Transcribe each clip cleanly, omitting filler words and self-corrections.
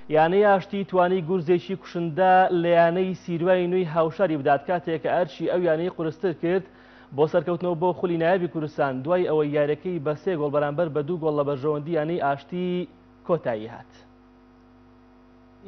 یانەی ئاشتی توانی گورزێکی کوشندە لە یانەی سیروانی نوێی هاوشاری بدات کاتێک کە ئەرکی ئەو یانەی قورستر کرد بۆ سەرکەوتنەوە بۆ خولی نایابی کوردستان دوای ئەوەی یاریەکەی بە سێ گۆڵ بەرامبەر بە دوو گۆڵ لە بەرژەوەندی یانەی ئاشتی کۆتایی هات.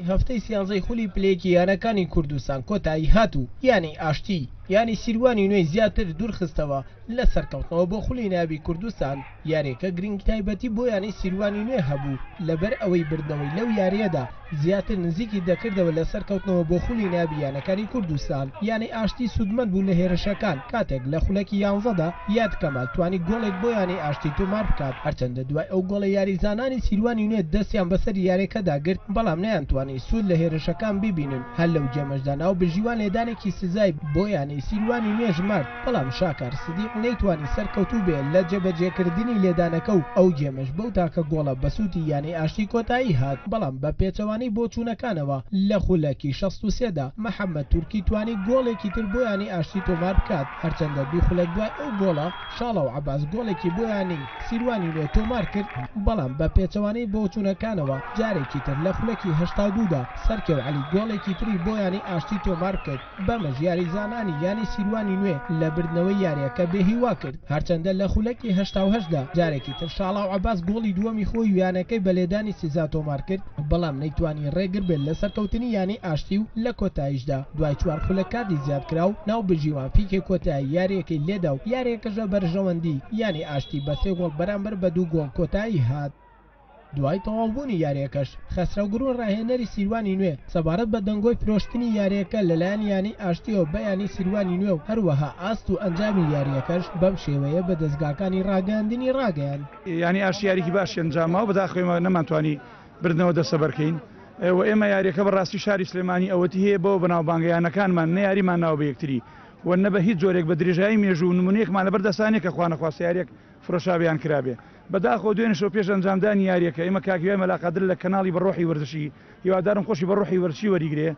هەفتەی سیانزەی خولی پلەیەکی یانەکانی کوردستان کۆتایی هات و یانەی ئاشتی یانەی سیروانی نوێی زیاتر دوورخستەوە لە سەرکەوتنەوە بۆ خولی نایابی کوردستان، یارییەکە گرنگی تایبەتی بۆ یانەی سیروانی نوێ هەبوو لەبەر ئەوەی بردنەوەی لەو یارییەدا زیاتر نزیکی دەکردەوە لە سەرکەوتنەوە بۆ خولی نایابی یانەکانی کوردستان. یانەی ئاشتی سوودمەند بوو لە هێرشەکان کاتێک لە خولەکی یانزەدا یاد کەمال توانی گۆڵێک بۆ یانەی ئاشتی تۆمار بکات، هەرچەندە دوای ئەو گۆڵە یاریزانانی سیروانی نوێ دەستیان بەسەر یارییەکەدا گرت، بەڵام نەیانتوانی سوود لە هێرشەکان ببینن، هەر لەو گێمەشدا ناوبژیوان لێدانێکی سزای بۆ یانەی سیروانی نوێ ژمارد. بەڵام شاکار سدیق نەیتوانی سەرکەوتوو بێ لە جێبەجێکردنی لێدانەکە و ئەو گێمەش بەو تاکە گۆڵە بە سوودی یانەی ئاشتی کۆتایی هات، بەڵام بە پێچەوانەی بۆچوونەکانەوە لە خولەکی 63 دا محەمەد تورکی توانی گۆڵێکی تر بۆ یانەی ئاشتی تۆمار بکات، هەرچەندە دوو خولەک دوای ئەو گۆڵە شاڵاو عەباس گۆڵێکی بۆ یانەی سیروانی نوێ تۆمار کرد، بەڵام بە پێچەوانەی بۆچوونەکانەوە جارێکی تر لە خولەکی 82 دا سەرکێو عەلی گۆڵێکی تری بۆ یانەی ئاشتی تۆمار کرد. بەمەش یاریزانانی یانەی سیروانی نوێ لە بردنەوەی یارییەکە بێهیوا کرد، هەرچەندە لە خولەکی 88 دا جارێکی تر شاڵاو عەباس گۆڵی دووەمی خۆی و یانەکەی بە لێدانی سزا تۆمارکرد، بەڵام نەیتوانی رێگربێت لە سەرکەوتنی یانەی ئاشتی و لە کۆتاییشدا دوای چوار خولەک کاتی زیادکراو ناوبژیوان فیکەی کۆتایی یارییەکەی لێدا و یارییەکەش لە بەرژەوەندی یانەی ئاشتی بە سێ گۆڵ بەرامبەر بە دوو گۆڵ کۆتایی هات. دوای تەواوبوونی یارییەکەش، خەسرەو گرون راهێنەری سیروانی نوێ، سەبارەت بە دەنگۆی فرۆشتنی یارییەکە لەلایەن یانەی ئاشتییەوە بە یانەی سیروانی نوێ و هەروەها ئاست و ئەنجامی یارییەکەش بەم شێوەیە بە دەزگاکانی راگەیاندنی راگەیاند. یانەی ئاشتی یاریی باشی ئەنجامما و بەداخەوە ئێمە نەمانتوانی بردنەوە دەستەبەرکەین و ئێمە یارییەکە بەڕاستی شاری سلێمانی ئەوەتی هەیە بەوە بەناوبانگە یانەکانمان نە یاریمان ناوە بە یەکتری و نە بە هیچ جۆرێک بە درێژایی مێژوو نمونەیەکمان لەبەر دەستا نیە کە خوانەخواستە یارییەک فرۆشابیان کرابێ. بەداخەوە دوێنێ شەو پێش ئەنجامدانی یاریەکە ئێمە کاک هیوای مەلا قادر لە کەناڵی بە ڕۆحی وەرزشی هیوادارم خۆشی بە ڕۆحی وەرزشی وەریگرێ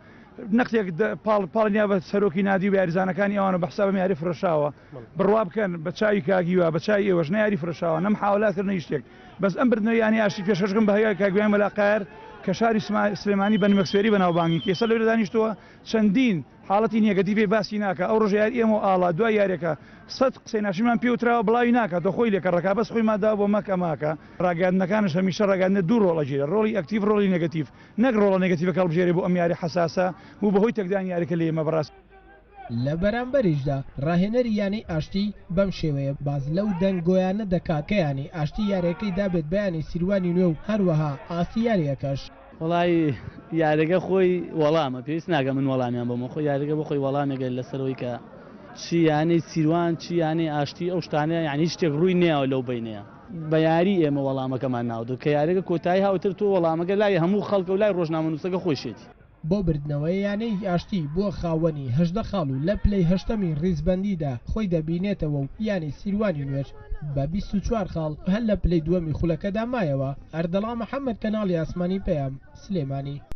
نەختێک پاڵ پاڵی نا بە سەرۆکی نادی و بە یاریزانەکانی ئەوان و بە حسابم یاری فرۆشاوە بڕوا بکەن بە چاوی کاک هیوا بە چاوی ئێوەش نە یاری فرۆشاوە نە محاوەلات کرد نە هیچ شتێک بەس ئەم بردنەوەی یانەی ئاشتی پێشکەشکم بە هیوای کاک هیوای مەلا قاهر کە شاری سلێمانی بە نمەکسوێری بەناوبانگین کە ئێستا لەوێ دانیشتووە چەندین حاڵەتی نێگەتیڤی باسی ناکا ئەو ڕۆژە یاری ئێمە و ئاڵا دوای یاریەکە سەت قسەی ناشرینمان پێ وتراوە بڵاوی ناکاتەوە خۆی لێ کەڕەکا بەس خۆی ماداوە بۆ مەک ئەماکە ڕاگەیاندنەکانش هەمیشە ڕاگەیاندنە دوو ڕۆڵ ئەگیرێ ڕۆڵی ئەکتیڤ ڕۆڵی نێگەتیڤ نەک ڕۆڵە نێگەتیڤەکە هەڵبژێرێ بۆ ئەم یاری حەساسە بوو بەهۆی تێکدانی یاریەکە لێ ئێمە بەڕاست لە بەرامبەریشدا ڕاهێنەری یانەی ئاشتی بەم شێوەیە باس لەو دەنگۆیانە دەکات کە یانەی ئاشتی یاریەکەی دابێت بە یانەی سیروانی نوێ و هەروەها ئاستی یاریەکەش. وەڵایی یاریەکە خۆی وەڵامە پێویست ناکە من وەڵامیان بەمەوە خۆ یاریەکە بۆ خۆی وەڵامێکە لەسەرەوەی کە چی یانەی سیروان چی یانەی ئاشتی ئەو شتانە یعنی هیچ شتێک ڕووی نەیاوە لەو بەینەیە بە یاری ئێمە وەڵامەکەمان ناودو کە یاریەکە کۆتایی هاوتر تۆ وەڵامەکە لای هەموو خەڵکە و لای ڕۆژنامەنووسەکە خۆیشێتی. بۆ بردنەوەی یانەی ئاشتی بووە خاوەنی 18 خاڵ و لە پلەی هەشتەمی ریزبەندیدا خۆی دەبینێتەوە و یانەی سیروانی نوێش بە 24 خاڵ هەر لە پلەی دووەمی خولەکەدا مایەوە. ئەردەڵان محەمەد کەناڵی ئاسمانی پەیام، سلێمانی.